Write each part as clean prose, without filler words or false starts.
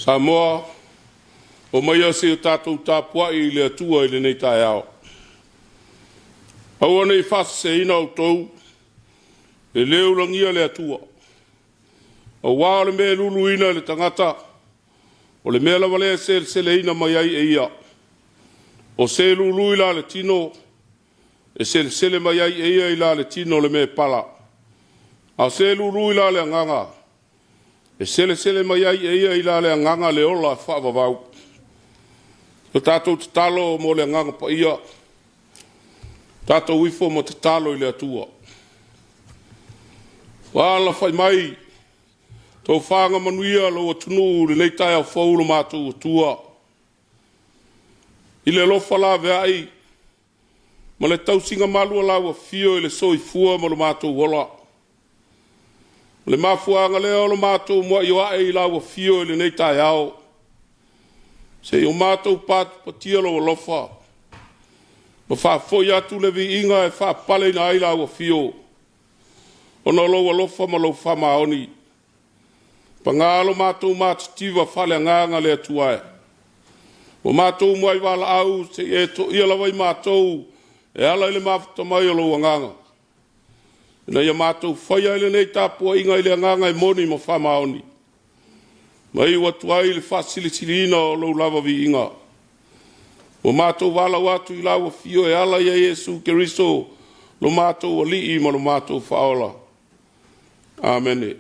Samoa, omaia se i o tatou tapuai i le Atua i lenei taeao. Aua ne i faaseseina outou, e le ulagia le Atua. Aua o le mea e luluina i le tagata, o le mea lava lea e seleseleina mai ai e ia. O se e lulu i la le tino, e selesele mai ai e ia i la le tino le mea e pala. A o se e lulu i la le agaga, e selesele mai ai e ia i la le agaga le ola faavavau. O le tatou tatalo mo le Agaga Paia, tatou ifo ma tatalo i le Atua. Ua alafai mai tofaga manuia lou atunuu i lenei taeao fou lo matou Atua, i le alofa laveai ma le tausiga malu a lau Afio i le soifua ma lo matou ola. O le mafuaaga lea o le matou muai o ae i lau Afio i lenei taeao, se i o matou patipatia lou alofa ma faafoi atu le viiga e faapaleina ai lau Afio, ona o lou alofa ma lou faamaoni. Paga lo matou matitiva faaleagaga le Atua e, ua matou muai valaau se i e toia lava i matou e ala i le mafuta mai o lou Agaga, ina ia matou faia ai lenei tapuaiga i le agaga e moni ma faamaoni, ma iu atu ai i le faasilisiliina o lou lava viiga. Ua matou valaau atu i lau Afio e ala ia Iesu Keriso lo matou Alii ma lo matou Faaola. Amene.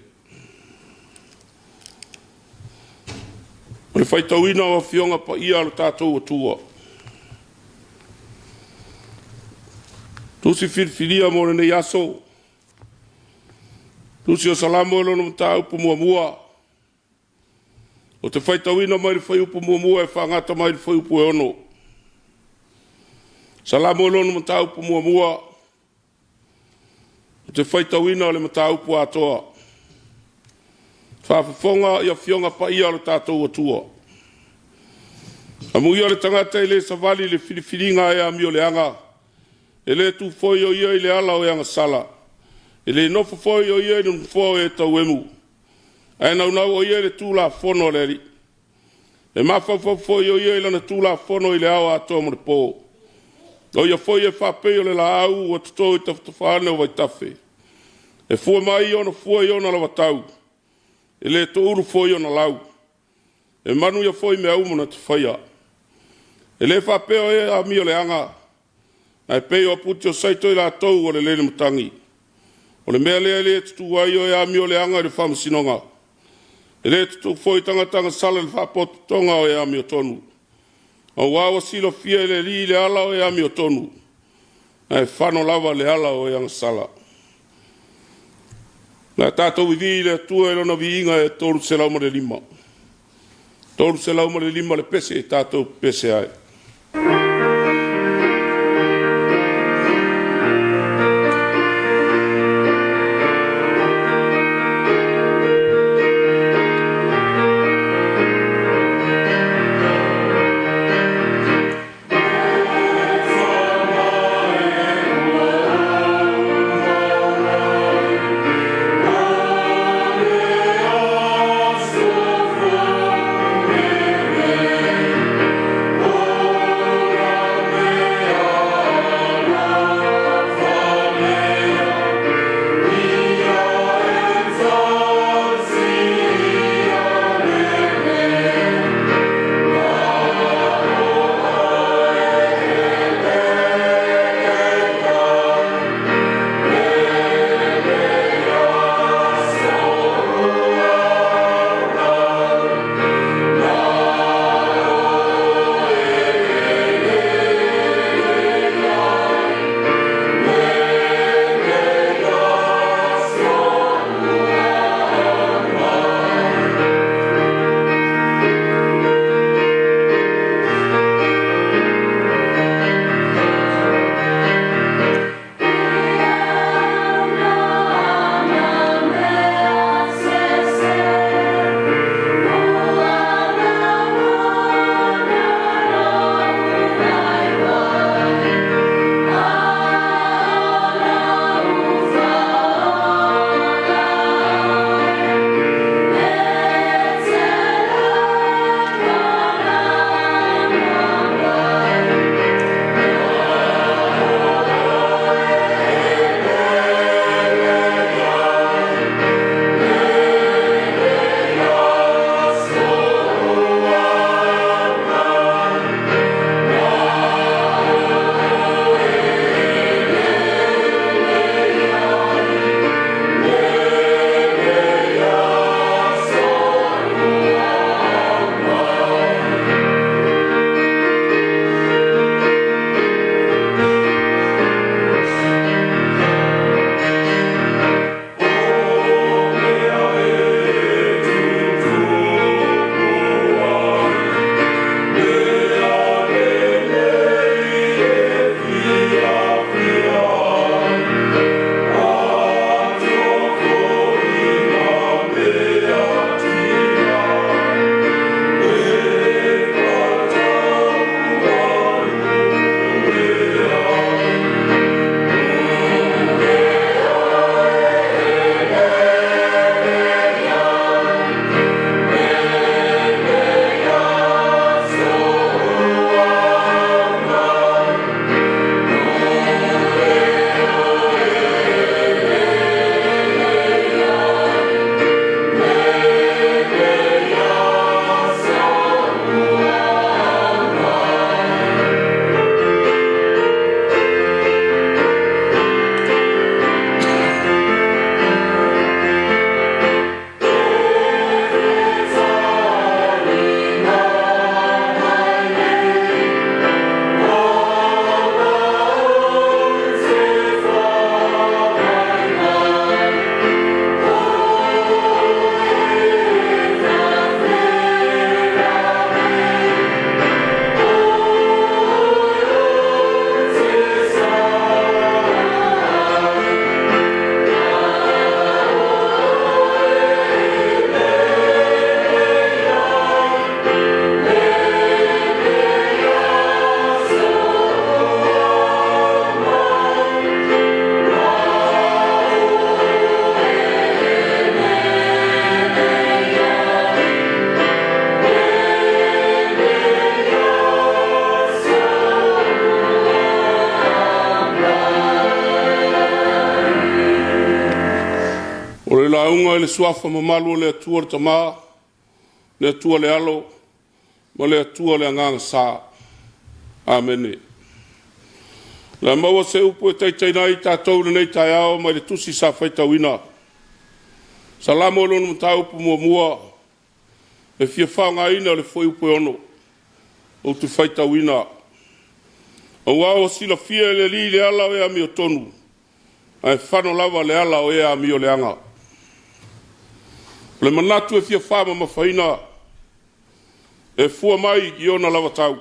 O le faitauina o Afioga Paia a lo tatou Atua, Tusi Filifilia mo lenei aso, Tusi o Salamo i lona mataupu muamua. Ou te faitauina mai le fuaiupu 1 e faagata mai le fuaiupu e 6. Salamo i lona mataupu muamua, ou te faitauina le mataupu atoa. Faafofoga i Afioga Paia a lo tatou Atua. Amuia le tagata e le savali i le filifiliga a e amioleaga, e le tu foi o ia i le ala o e agasala, e le nofo foi o ia i le nofoa o e tauemu, ae naunau o ia i le Tulafono a le Alii. E mafaufau foi o ia i lana Tulafono i le ao atoa ma le po. O ia foi e faapei o le laau ua toto i tafatafa ane o vaitafe, e fua mai ona fua i ona lava tau, e le toulu foi ona lau. E manuia foi mea uma na te faia. E le faapea o e amioleaga, ae pei o apute o saito i latou o le lele matagi. O le mea lea e le tutu ai o e amioleaga i le faamasinoga, e le tutu foi tagata agasala i le faapotopotoga o e amiotonu. Aua ua silafia e le Alii le ala o e amiotonu, ae fano lava le ala o e agasala. O le a tatou vivii i le Atua i Lona viiga e 305. 305 le pese tatou pepese ai. le suafa mamalu o le Atua le Tama, le Atua le Alo, ma le Atua le Agaga Sa. Amene. O le a maua se upu e taitaiina ai tatou i lenei taeao mai le tusi sa faitauina. Salamo i lona mataupu muamua, e fia faaaogaina le fuaiupu e 6, ou te faitauina. Aua ua silafia e le Alii le ala o e amiotonu, ae fano lava le ala o e amioleaga. O le manatu e fia faamamafaina, e fua mai i ona lava tau.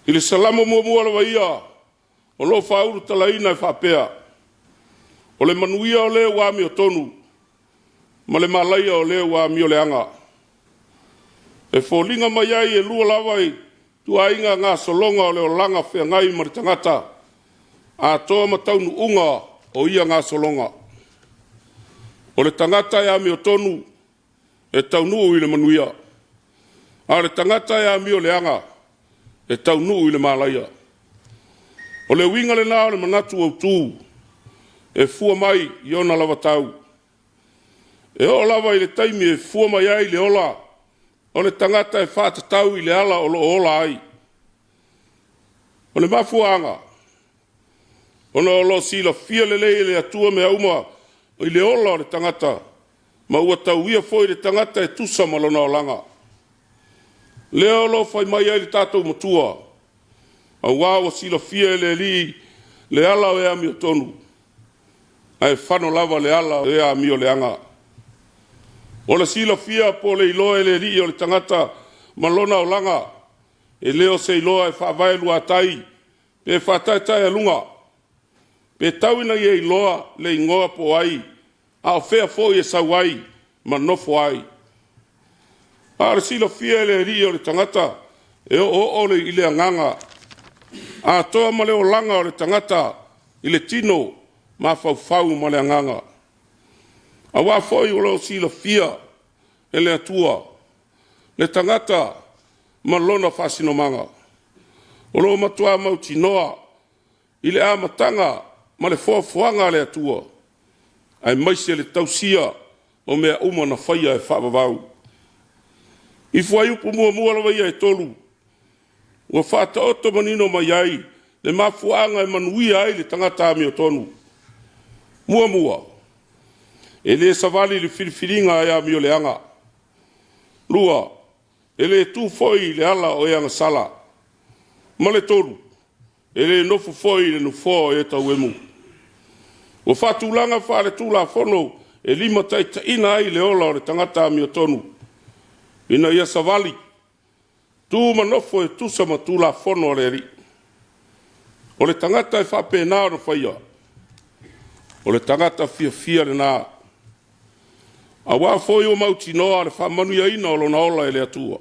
I le Salamo muamua lava ia, o lo o faaulutalaina e faapea, “O le manuia o le ua amiotonu, ma le malaia o le ua amioleaga.” E foliga mai ai e lua lava ituaiga gasologa o le olaga feagai ma le tagata, atoa ma taunuuga o ia gasologa. O le tagata e amiotonu, e taunuu i le manuia, a o le tagata e amioleaga, e taunuu i le malaia. O le uiga lena o le manatu autu, e fua mai i ona lava tau. E oo lava i le taimi e fua mai ai le ola o le tagata e faatatau i le ala o lo o ola ai. O le mafuaaga, ona o lo o silafia lelei e le Atua mea uma i le ola o le tagata, ma ua tauia foi le tagata e tusa ma lona olaga. Lea o lo o fai mai ai le tatou Matua, aua ua silafia e le Alii le ala o e amiotonu, ae fano lava le ala o e amioleaga. O le silafia po o le iloa e le Alii o le tagata ma lona olaga, e le o se iloa e faavaeluatai pe faataetaealuga, pe tau ina ia iloa le igoa po o ai, a o fea foi e sau ai ma nofo ai. A o le silafia e le Alii o le tagata, e oooo i le agaga, atoa ma le olaga o le tagata i le tino, mafaufau ma le agaga. Aua foi o lo o silafia e le Atua le tagata ma lona faasinomaga, o lo o matua mautinoa i le amataga ma le foafoaga a le Atua, aemaise le tausia o mea uma na faia e faavavau. I fuaiupu muamua lava ia e 3, ua faataoto manino mai ai le mafuaaga e manuia ai le tagata amiotonu. Muamua, e le savali i le filifiliga a e amioleaga. Lua, e le tu foi i le ala o e agasala. Ma le tolu, e le nofo foi i le nofoa o e tauemu. Ua faatulaga faale-Tulafono e limataitaiina ai le ola o le tagata amiotonu, ina ia savali, tu ma nofo e tusa ma Tulafono a le Alii. O le tagata e faapena ona faia, o le tagata fiafia lena, aua foi ua mautinoa le faamanuiaina o lona ola e le Atua.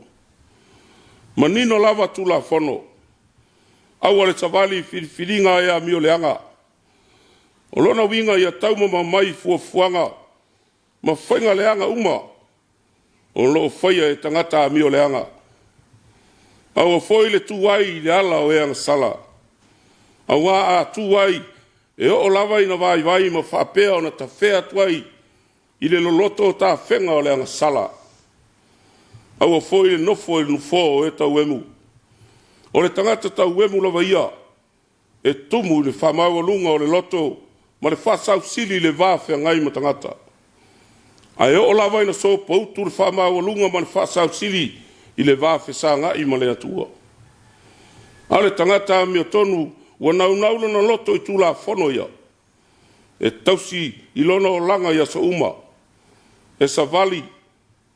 Manino lava Tulafono, aua le savali i filifiliga a e amioleaga. O lona uiga ia taumamao mai fuafuaga ma faiga leaga uma o lo o faia e tagata amioleaga. Aua foi le tu ai i le ala o e agasala, aua a tu ai, e oo lava ina vaivai ma faapea ona tafea atu ai i le loloto tafega o le agasala. Aua foi le nofo i le nofoa o e tauemu. O le tagata tauemu lava ia e tumu i le faamaualuga o le loto ma le faasausili i le va feagai ma tagata. Ae oo lava ina sopoutu le faamaualuga ma le faasausili i le va fesagai ma le Atua. A o le tagata amiotonu, ua naunau lona loto i Tulafono ia e tausi i lona olaga i aso uma, e savali,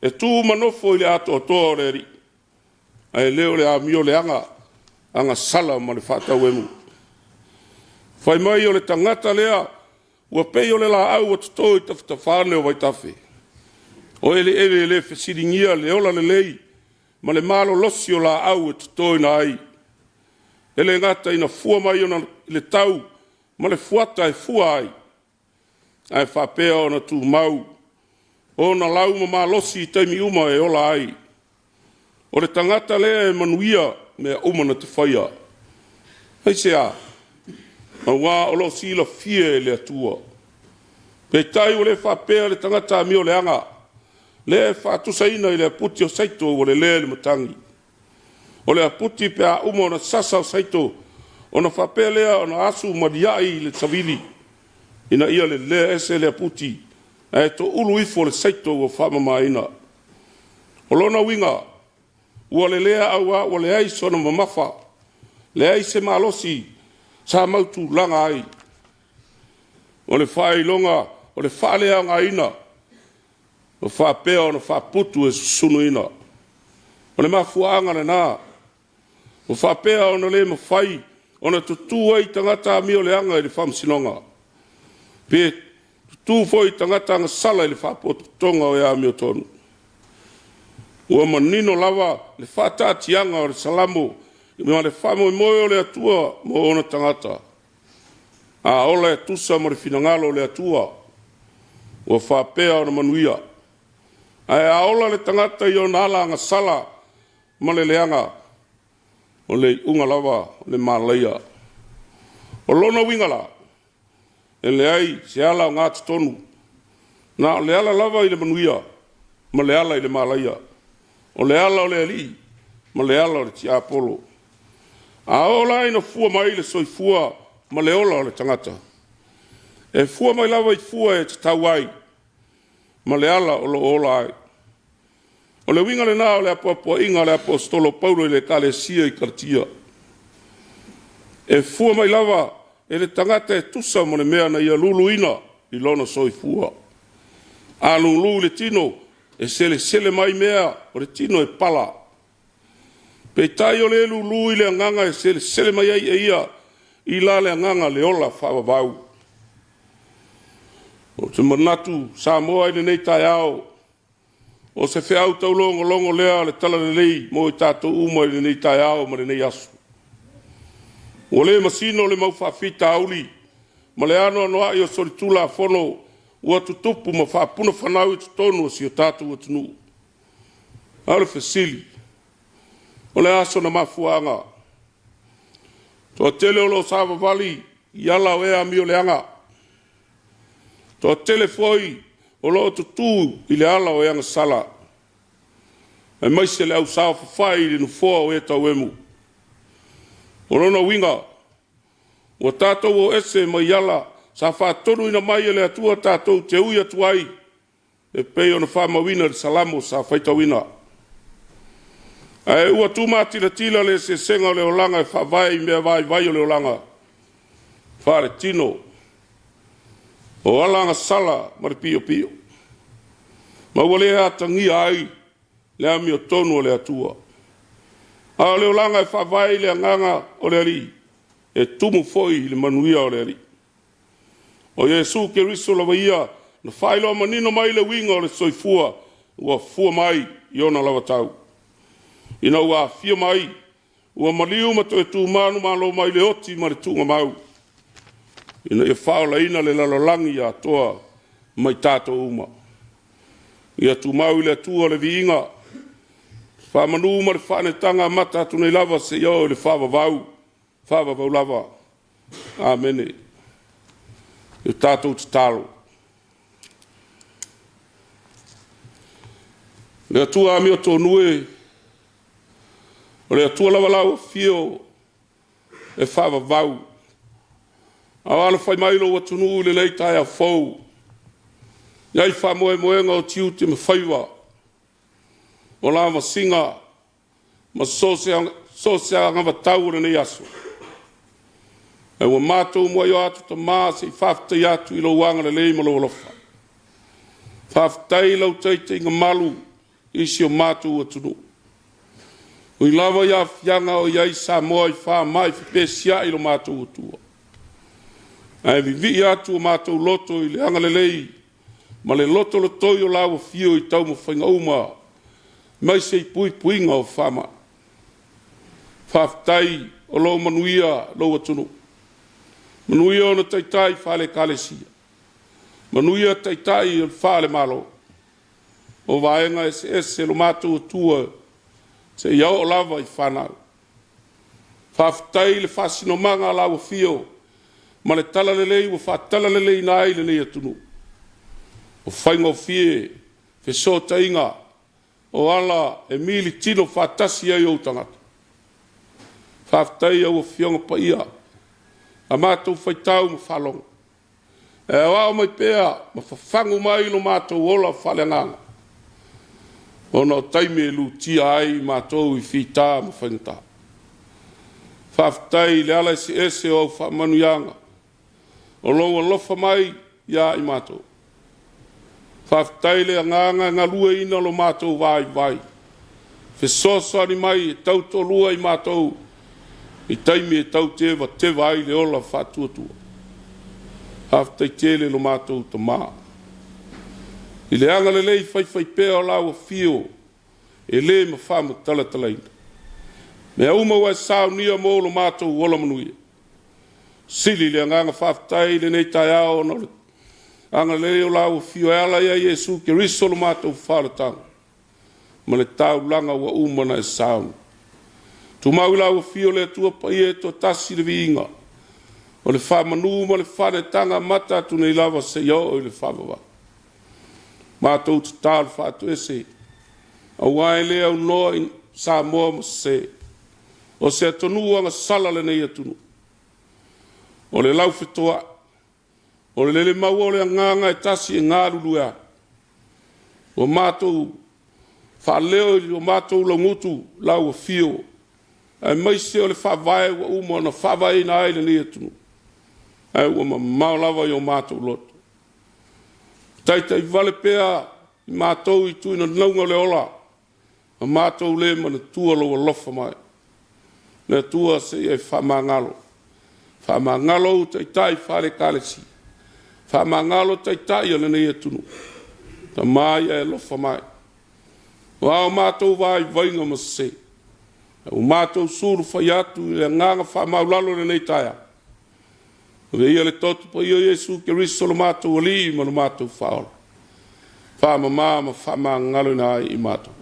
e tu ma nofo i le atoatoa o le Alii, ae le o le amioleaga, agasala ma le faatauemu. Fai mai o le tagata lea ua pei o le laau ua toto i tafatafa ane o vaitafe, o eleele e le fesiligia le ola lelei ma le malolosi o laau e totoina ai. E le gata ina fua mai le tau ma le fuata e fua ai, ae faapea ona tumau ona lau ma malosi i taimi uma e ola ai. O le tagata lea e manuia mea uma na te faia. Aisea? Aua o lo o silafia e le Atua. Peitai ua le faapea le tagata amioleaga, lea e faatusaina i le aputi o saito ua lelea i le matagi. O le aputi pe a uma ona sasa o saito, ona faapea lea ona asu ma liai i le savili ina ia lelea ese le aputi ae toulu ifo le saito ua faamamaina. O lona uiga, ua lelea auā ua leai sona mamafa, leai se malosi sa mau tulaga ai. O le faailoga o le faaleaogaina ua faapea ona faaputu e susunuina. O le mafuaaga lena ua faapea ona le mafai ona tutu ai tagata amioleaga i le faamasinoga, pe tutu foi i tagata agasala i le faapotopotoga o e amiotonu. Ua manino lava le faataatiaga o le Salamo ma le faamoemoe o le Atua mo ona tagata, a ola e tusa ma le finagalo o le Atua, ua faapea ona manuia, ae a ola le tagata i ona ala agasala ma le leaga, o le iuga lava o le malaia. O lona uiga la, e leai se ala ogatotonu, na o le ala lava i le manuia ma le ala i le malaia, o le ala o le alii ma le ala o le tiapolo. A oo la ina fua mai le soifua ma le ola o le tagata, e fua mai lava i fua e tatau ai ma le ala o lo o ola ai. O le uiga lena o le apoapoaiga a le aposetolo Paulo i le Ekalesia i Kalatia, e fua mai lava e le tagata e tusa ma le mea na ia luluina i lona soifua. A lulu i le tino, e selesele mai mea o le tino e pala, peitai o le lulu i le agaga e selesele mai ai i'a ia i la le agaga le ola faavavau. Ou te manatu Samoa i lenei taeao, o se feau taulogologo lea o le talalelei mo i tatou uma i lenei taeao ma lenei aso. Ua le masino le mau faafitauli ma le anoanoai o solitulafono ua tutupu ma faapunafanau i totonu o si o tatou atunuu. A o le fesili; o le a sona mafuaaga? Toatele o lo o savavali i ala o e amioleaga, toatele foi o lo o tutu i le ala o e agasala, aemaise le au saofafai i le nofoa o e tauemu. O lona uiga, ua tatou o ese mai ala sa faatonuina mai e le Atua tatou te ui atu ai e pei ona faamauina i le Salamo sa faitauina. Ae ua tumatilatila le eseesega o le olaga e faavae i mea vaivai o le olaga faaletino, o ala agasala ma le piopio, ma ua le atagia ai le amiotonu a le Atua. A o le olaga e faavae i le agaga o le Alii, e tumu foi i le manuia o le Alii. O Iesu Keriso lava ia na faailoa manino mai le uiga o le soifua ua fua mai i ona lava tau, ina ua afio mai, ua maliu ma toe tu manumalo mai i le oti ma le tuugamau, ina ia faaolaina le lalolagi atoa ma i tatou uma. Ia tumau i le Atua le viiga, faamanu ma le faaneetaga amata atu nei lava seia oo i le faavavau, faavavau lava. Amene. O le tatou tatalo. Le Atua amiotonu e, o le Atua lava lau Afio e faavavau, a o alofai mai lou atunuu i lenei taeao fou, e i ai faamoemoega o tiute ma faiva, o lavasiga ma so o se anavatau o lenei aso. Ae ua matou muai o atu tama se i faafetaia atu i lou agalelei ma lou alofa. Faafetai i lau taitaiga malu i si o matou atunuu. E ui lava i aafiaga o i ai Samoa i faamai fepesiai i lo matou Atua, ae vivii atu o matou loto i le agalelei ma le lotolotoi o lau afio i taumafaiga uma aemaise i puipuiga o faamai. Faafetai o lo o manuia lou atunuu, manuia ona taitai faale-Ekalesia, manuia taitai faale-Malo o vaega eseese o lo matou Atua seia oo lava i fanau. Faafetai i le faasinomaga a lau Afio ma le talalelei ua faatalaleleiina ai lenei atunuu. O faigofie fesootaiga o ala e militino faatasi ai ou tagata. Faafetai i au Afioga Paia, a matou faitau ma faalogo, e aoao mai pea ma fafagu mai lo matou ola faaleagaga, ona o taimi e lutia ai matou i fita ma faigata. Faafetai i le ala eseese o au faamanuiaga, o lou alofa mai ia i matou. Faafetai i le agaga e galueaiina lo matou vaivai, fesoasoani mai e tautoalua i matou i taimi e tau tevateva ai le ola faatuatua. Faafetai tele i lo matou Tama i le agalelei faifaipea o lau afio e le faamatalatalaina. Mea uma ua e saunia mo lo matou ola manuia. Sili le agaga faafetai i lenei taeao ona o le agalelei o lau afio e ala ia Iesu Keriso lo matou faaolataga ma le taulaga ua uma ona e sauni. Tumau i lau afio le Atua Paia e toatasi le viiga, o le faamanu ma le faaneetaga amata atu nei lava seia oo i le faavavau. Matou tatalo faatoese, aua e le aunoa i Samoa ma sese, o se atunuu agasala lenei atunuu. O le laufetoai, o le le maua o le agaga e tasi e galulue ai. Ua matou faaleo i lo matou laugutu lau afio, aemaise o le faavae ua uma ona faavaeina ai lenei atunuu, ae ua mamao lava i o matou loto. Taitaivale pea i matou i tuinanauga o le ola, ma matou le manatua lou alofa mai. Le Atua se i e faamagalo, faamagalo ou taitai faale-Ekalesia, faamagalo taitai o lenei atunuu. Tama ia e alofa mai, o a matou vaivaiga ma sese, ua matou sulufai atu i le agaga faamaualalo i lenei taeao, Ave ia le toto paia o Iesu Keriso lo matou Alii ma lo matou Faaola, faamama ma faamagaloina ai i matou.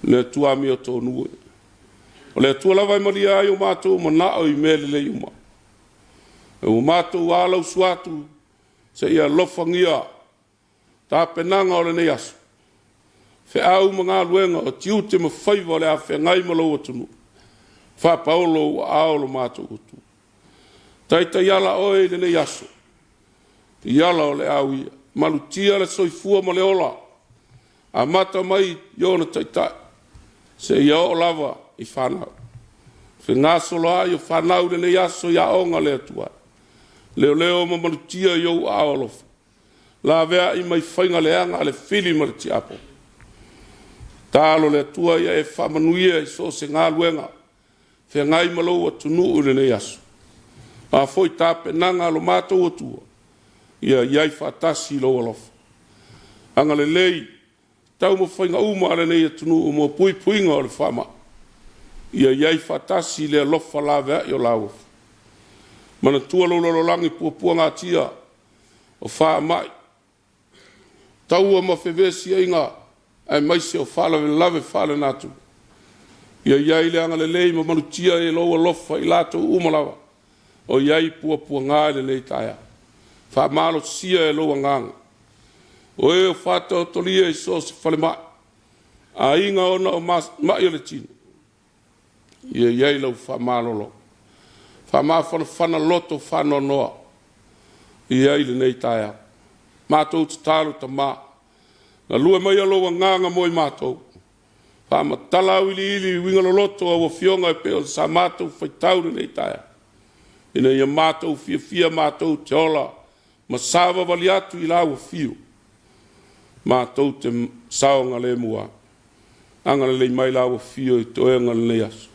Le Atua amiotonu e. O le Atua lava e malia ai o matou manao i mea lelei uma. Ua matou alausu atu seia alofagia tapenaga o lenei aso, feau ma galuega, o tiute ma faiva o le a feagai ma lou atunuu, faapaolo ou aao lo matou Atua. Taitaiala oe i lenei aso i ala o le a uia, malutia le soifua ma le ola, amata mai i ona taitai seia oo lava i fanau. Fegasoloai o fanau i lenei aso i aoga a le Atua, leoleo ma malutia i ou aao alofa, laveai mai faiga leaga a le fili ma le tiapo. Tatalo le Atua ia e faamanuia i so o se galuega feagai ma lou atunuu i lenei aso. O a foi tapenaga a lo matou Atua, ia i ai faatasi lou alofa. Agalelei i taumafaiga uma a lenei atunuu mo puipuiga o le faamai. Ia i ai faatasi le alofa laveai o lau Afioga. Manatua lou lalolagi puapuagatia o faamai, taua ma fevesiaiga aemaise o faalavelave faalenatura. Ia i ai le agalelei ma malutia e lou alofa i latou uma lava o i ai puapuaga i lenei taeao. Faamalosia e lou agaga o e o faataotolia i so o se falemai, aiga ona o mai o le tino, ia i ai lau faamalolo. Faamafanafana loto faanoanoa e i ai lenei taeao. Matou tatalo Tama, galue maia lou agaga mo i matou, faamatala auiliili uiga loloto o au Afioga e pei ona sa matou faitau i lenei taeao, ina ia matou fiafia matou te ola ma savavali atu i lau afio matou te saogalemu ai. Agalelei mai lau afio i toega o lenei aso.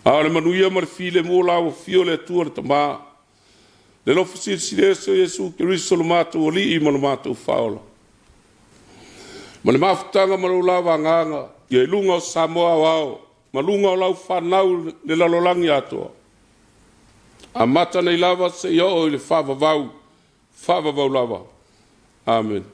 A o le manuia ma le filemu o lau afio le Atua le Tama, le alofa silisili ese o Iesu Keriso lo matou Alii ma lo matou Faaola, ma le mafutaga ma lou lava Agaga, ia i luga o Samoa aoao ma luga o lau fanau le lalolagi atoa, amata nei lava seia oo i le faavavau, faavavau lava. Amene.